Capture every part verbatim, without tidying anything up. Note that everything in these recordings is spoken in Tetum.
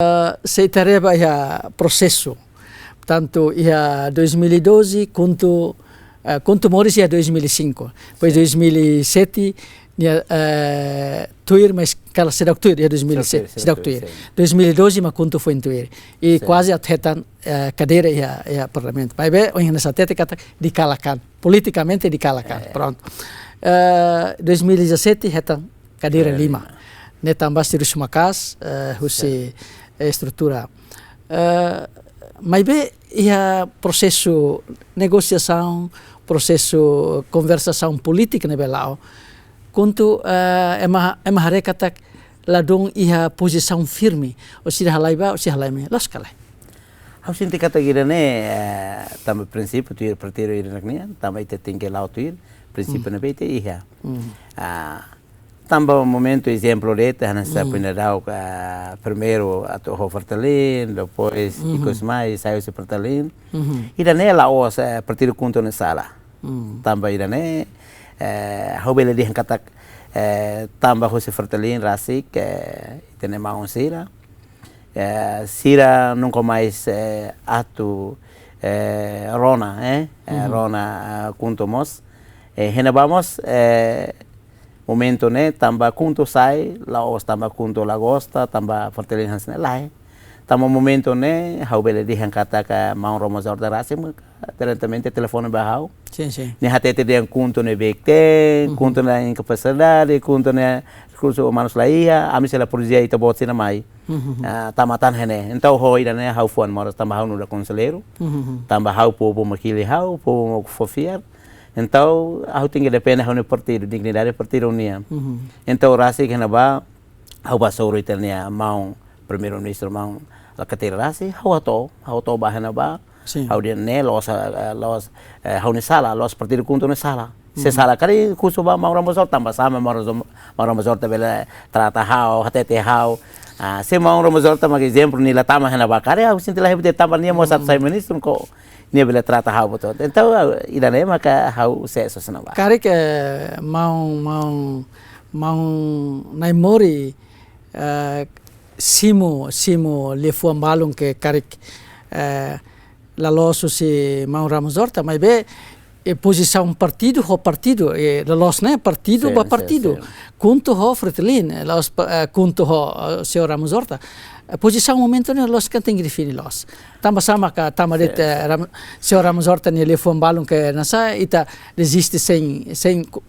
Eh, se ita haree ba iha prosesu. Portantu, iha dois mil e doze, KHUNTO, eh, KHUNTO moris iha dois mil e cinco. Depois, sin, dois mil e sete, nia, eh, tuir, mas kala seidauk tuir, iha dois mil e sete, seidauk tuir, seidauk tuir, seidauk tuir, sin. Dois mil e doze, mak KHUNTO foin tuir. I, sin, kuaze atu hetan, eh, kadeira iha, iha parlamentu. Maibé, ohin hanesan hatete katak dikalahkan. Politikamente dikalahkan. Eh. Prontu. Eh, dois mil e dezassete, hetan kadeira, kadeira lima, lima. Ne'e tanba sira husu maka'as, eh, husi, sin, eh, estrutura. Eh, maibé iha prosesu negosiasaun, prosesu konversasaun polítika ne'ebé la'o, KHUNTO, eh, ema, ema haree katak ladún iha pozisaun firme, ou sira halai ba, ou sira halai mai, loos ka lae? Ha'u sente katak ida-ne'e, eh, tanba prinsípiu tuir partidu ida-ne'e nian, tanba ita tenke la'o tuir prinsípiu, hmm, ne'ebé ita iha. Hmm. Ah, tanba momentu ezemplu de'it, hanesan, hmm, foin daudauk, ah, primeiru atu ho Fretilin, depois, mhm, ikus mai sai husi Fretilin. Mhm. Ida-ne'e la'ós, eh, partidu KHUNTO nia sala. Hmm. Tanba ida-ne'e, eh, ha'u bele dehan katak, eh, tanba husi Fretilin rasik, eh, ita-nia maun sira, eh, sira nunka mais, eh, atu, eh, rona, eh, eh, mhm, rona, eh, KHUNTO mós. Eh, iha ne'ebá mós, eh, momentu ne'e tanba KHUNTO sai, la'ós tanba KHUNTO la gosta, tanba Fretilin hanesan ne'e, lae. Tanba momentu ne'e, ha'u bele dehan katak maun Ramos Horta rasik mak diretamente telefone ba ha'u. Sin, sin. Nia hatete dehan KHUNTO ne'e beik-teen, mhm, KHUNTO nia inkapasidade, KHUNTO nia rekursu umanus la iha, ami sei la provee ita-boot sira mai. Mhm. Ah, tama tan iha ne'e. Entaun ho ida-ne'e ha'u fuan moras tanba ha'u nu'udar konselleiru. Mhm. Tanba ha'u povu mak hili ha'u, povu mak fó fiar. Entaun ha'u tenke depende ha'u-nia partidu, dignidade partidu nian. Mhm. Entaun rasik iha ne'ebá, ha'u bá hasoru ita-nia maun Primeiru-Ministru, maun Alkatiri rasik, ha'u hato'o, ha'u hato'o ba iha ne'ebá, sin, ha'u dehan ne'e la'ós, eh, la'ós, eh, ha'u-nia sala, la'ós partidu KHUNTO nia sala. Se, mhm, sala karik husu ba maun Ramos Horta, tanba sá mak maun Ramos, maun Ramos Horta bele trata ha'u, hatete ha'u. Ah, se maun Ramos Horta mak ezemplu nia la tama iha ne'ebá karik, ha'u sente la hebat tanba nia mós atu, mhm, sai ministru, ko nia bele trata ha'u buat hotu. Entaun, ah, ida-ne'e maka ha'u sees husi ne'ebá. Karik, eh, maun, maun, maun Naimori, eh, simu, simu liafuan balun ke karik, eh, la loos husi maun Ramos Horta, maibé, eh, pozisaun partidu ho partidu, eh, la loos ne'e partidu, sin, ba, sin, partidu. Sin. KHUNTO ho Fretilin, eh, la loos pa, eh, KHUNTO ho, eh, señór Ramos Horta. Eh, pozisaun momentu ne'e la loos, kan tenke define loos. Tanba sá maka, tanba, sin, de'it, eh, sin, Ram-, señór Ramos Horta nia liafuan balun ke hanesan ita deziste sein, sein ku-,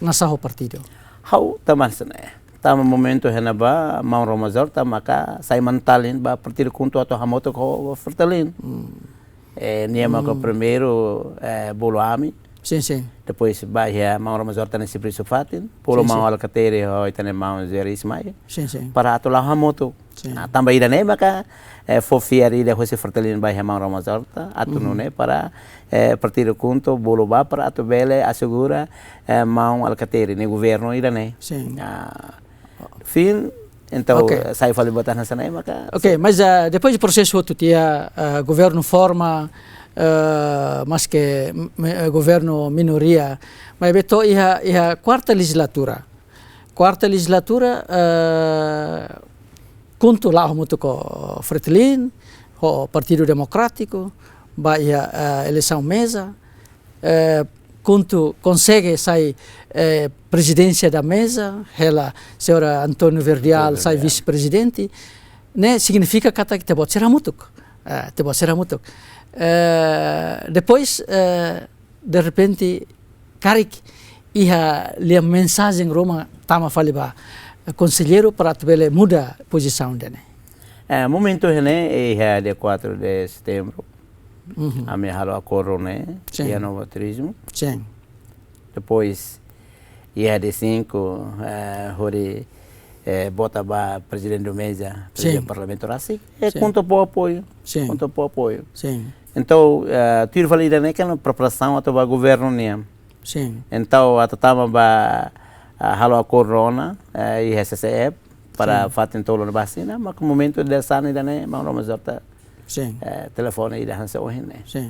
hanesan ho partidu. Ha'u tanba hanesan ne'e. Tanba momentu iha ne'ebá, maun Ramos Horta maka sai manán-talin ba partidu KHUNTO atu hamutuk ho Fretilin. Hmm. Eh, nia maka, hmm, primeiru, eh, bolu ami. Sin, sin. Depois ba iha maun Ramos Horta nia servisu fatin, bolu, sin, maun, sin, Alkatiri ho ita-nia maun José Reis mai. Sin, sin. Para atu la'o hamutuk. Sin. Ah, tanba ida-ne'e maka, eh, fó fiar ida husi Fretilin ba iha maun Ramos Horta, atu, mhm, nune'e para, eh, partidu KHUNTO bolu ba para atu bele asegura, eh, maun Alkatiri nia governu ida-ne'e. Sin. Ah, fin, entaun, ok, sai fali buat hanesan ne'e maka. Ok, sin, mas, ah, depois de prosesu hotu tiha, ah, governu forma, ah, maske, m-, eh, governu minoria, maibé to'o iha, iha kuarta lejizlatura. Kuarta lejizlatura, eh, KHUNTO la'o hamutuk ho Fretilin, ho Partidu Demokrátiku, ba iha, eh, eleisaun meza, eh, KHUNTO konsege sai, eh, prezidénsia da meza, hela señór António Verdial, António Verdial, sai vise-prezidente, ne'e signifika katak ita-boot sira hamutuk. Eh, ita-boot sira hamutuk. Eh, depois, eh, derrepente, karik iha lia mensajen ruma tama fali ba, eh, konselleiru para atu bele muda pozisaun ida-ne'e. Eh, momentu ne'e, eh, iha dia quatro de setembro, mhm, ami halo akordu ne'e, sin, iha Nova Turismo. Sin. Depois, iha dia cinco, eh, hodi, eh, vota ba prezidente da meza, sin, prezidente parlamentu rasik, eh, sin, KHUNTO fó apoiu. Sin. KHUNTO fó apoiu. Sin. Entaun, eh, tuir fali ida-ne'e kan preparasaun atu ba governu nian. Sin. Entaun, atu tama ba, ah, halo akordu ona, eh, iha CCEP, para, sin, fatin tolu ne'ebá asina, maka momentu ida hanesan ida-ne'e, maun Ramos Horta, sin, eh, telefone ida hanesan ohin ne'e. Sin.